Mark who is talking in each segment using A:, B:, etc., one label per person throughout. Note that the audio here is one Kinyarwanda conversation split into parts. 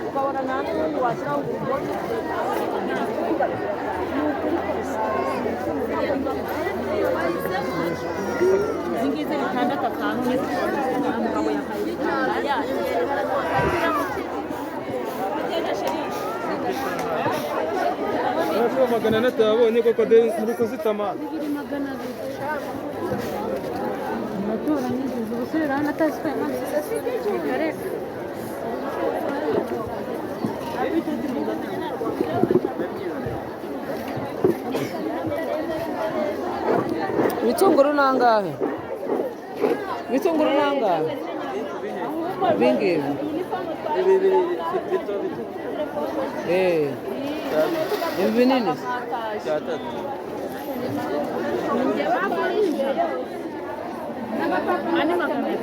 A: Ukabona nta n'ubundi washyiraho ngo ubone. Izi ngizi bitandatu atanu umugabo yakaye
B: Urashobora 400 tuyabonye koko de muri kuzitamana.
C: 200. Abaturanyi ubusubira hano atazi ko yamanutse. Reka.
D: Ibitunguru ni angahe? Ibitunguru ni angahe? Ibingibi.
E: Ibi biri bito bito.
D: Ibi binini.
E: Cyatatu.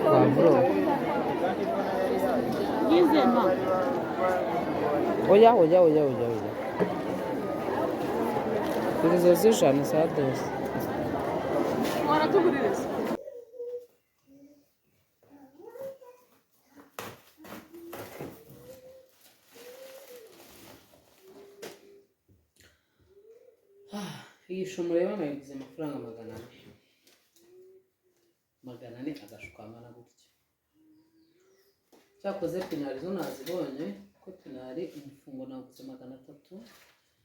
D: Pavuro. Oya, oya, oya, oya, oya. Izo z'ijana za dose. Iyi shu mureba nayiguze amafaranga 400. 400 agashu kangana gutya. Cyakoze pinari zo nazibonye, ko pinari umufungo naguze 300,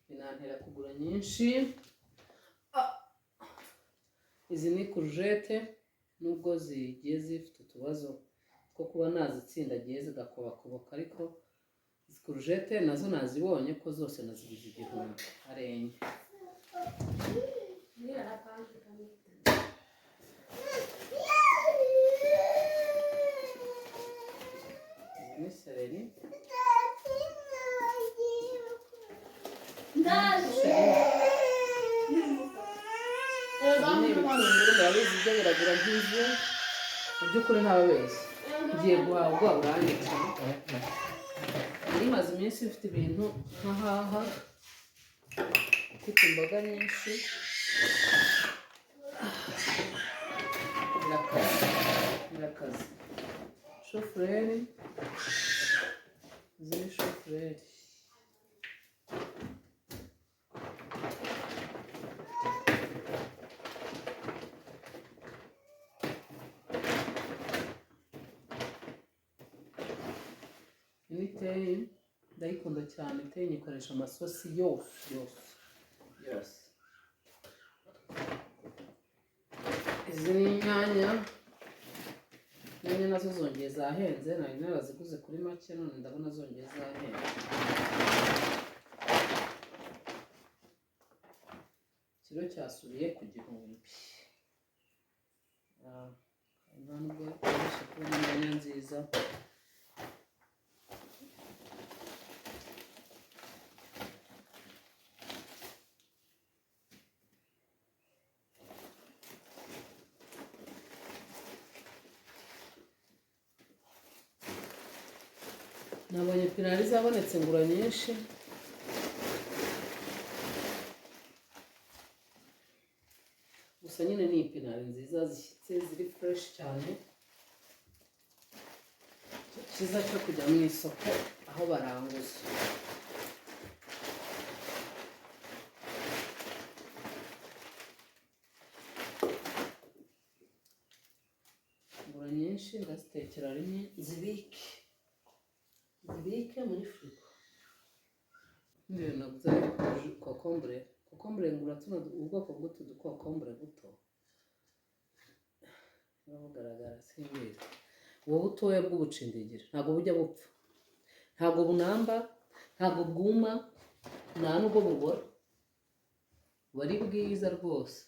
D: binantera kugura nyinshi. Izi ni courgette, nubwo zigiye zifite utubazo two kuba nazitsindagiye zigakobakoboka, ariko izi courgette nazo nazibonye ko zose naziguze 1000 ari enye. Izi ni seleri. Ibi ni ibitunguru, murabizi byo biragura nkizi. Mu by'ukuri ntababeshya, ngiye guhaha ubwoba buranyica. Nari maze iminsi mfite ibintu nkahaha, mfite imboga nyinshi. Birakaze, birakaze. Shufureri, izi ni shufureri. Iyi ni teyi, ndayikunda cyane. Teyi nyikoresha amasosi yose yose yose. Izi ni inyanya. Inyanya nazo zongeye zahenze, nari naraziguze kuri make, none ndabona zongeye zahenze. Ikiro cyasubiye ku 1000. Nta nubwo byoroshye kubona inyanya nziza. Nabonye pinari zabonetse ngura nyinshi. Gusa nyine ni ipinari nziza zishyitse, ziri fresh cyane. Cyiza cyo kujya mu isoko aho baranguza. Ngura nyinshi ndazitekera rimwe, zibike zibike muri firigo. Ibindi bintu naguze ni kokombure. Kokombure ngura tuno ubwoko bw'utu dukokombure buto, buba bugaragara simbizi. Ubu butoya bw'ubucindigiri ntabwo bujya bupfa, ntabwo bunamba, ntabwo bwuma, nta nubwo bubora, buba ari bwiza rwose.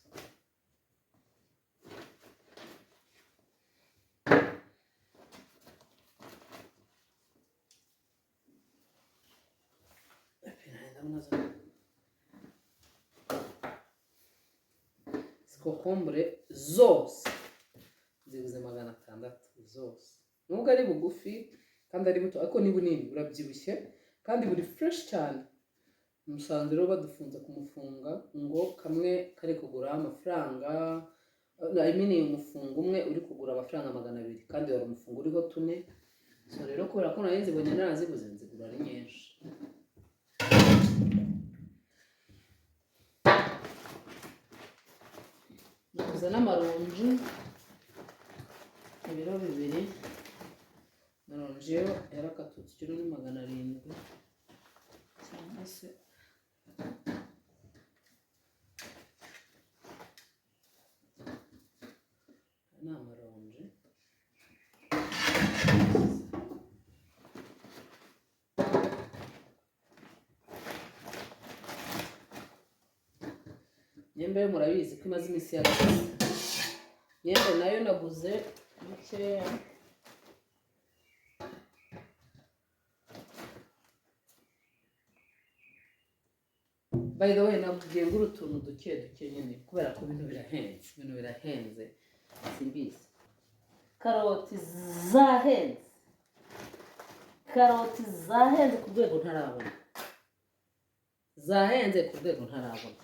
D: Izi kokombure zose ziguze 600 zose. Nubwo ari bugufi kandi ari buto, ariko ni bunini, burabyibushye kandi buri fresh cyane. Musanze rero badufunze kumufunga ngo kamwe kari kugura amafaranga I mean umufungo umwe uri kugura amafaranga 200 kandi wari umufungo uriho 4. So rero kubera ko nari nzibonye naraziguze, nzigura ari nyinshi. Naguze n'amaronji ibiro 2. Amaronji yo yarakatutse ikiro ni 700 cyangwa se ni amaronji. Imyembe yo murabizi ko imaze iminsi yarakaze. Imyembe nayo naguze mikeya. By the way, nagiye ngura utuntu duke duke nyine kubera ko ibintu birahenze, ibintu birahenze simbizi. Karoti zahenze, karoti zahenze ku rwego ntarabona, zahenze ku rwego ntarabona.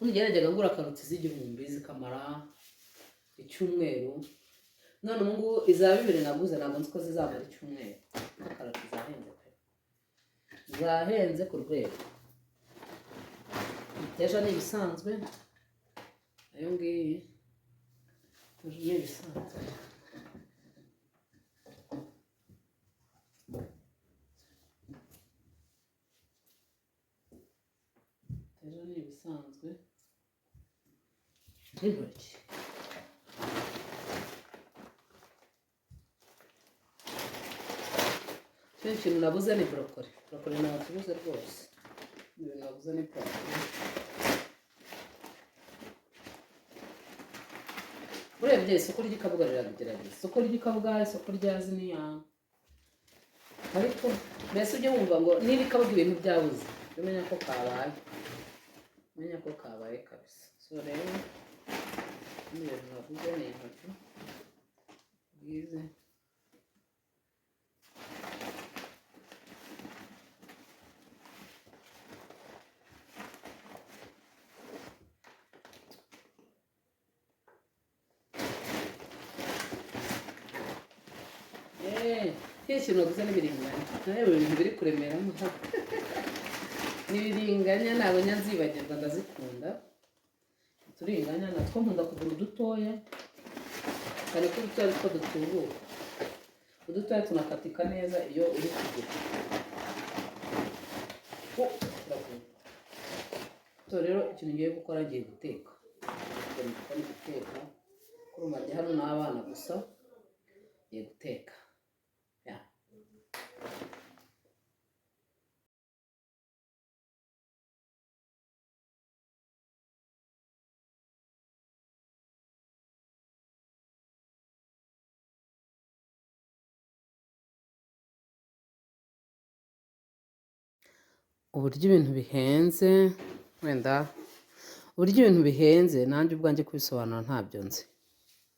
D: Ubundi najyaga ngura karoti z'igihumbi zikamara icyumweru, none ubu ngubu iza 2 naguze ntabwo nzi ko zizamara icyumweru. Karoti zahenze pe, zahenze ku rwego. Imiteja ni ibisanzwe, ayo ngiyi ni ibisanzwe. Imiteja ni ibisanzwe n'intoki. Ikindi kintu nabuze ni borokori. Borokori ntabwo tubuze rwose. Ibintu nabuze ni borokori. Urebye isoko ry'i Kabuga riragerageza. Isoko ry'i Kabuga, isoko rya Ziniya. Ariko mbese ujye wumva ngo niba i Kabuga ibintu byabuze, ujye umenya ko kabaye. Umenya ko kabaye kabisa. So rero ibintu naguze ni intoki bwize. Ikindi kintu naguze ni ibiringanya. Nawe ibintu biri kuremeramo. Ni ibiringanya ntabwo njya nzibagirwa, ndazikunda. Uturinganya natwo nkunda kugura udutoya, cyane ko udutoya ari two dutubuka. Udutoya tunakatika neza iyo uri kugura. So rero ikintu ngiye gukora, ngiye guteka. Ngiye guteka. Kurumva ndi hano n'abana gusa, ngiye guteka. Uburyo ibintu bihenze, wenda uburyo ibintu bihenze nanjye ubwanjye kubisobanura ntabyo nzi.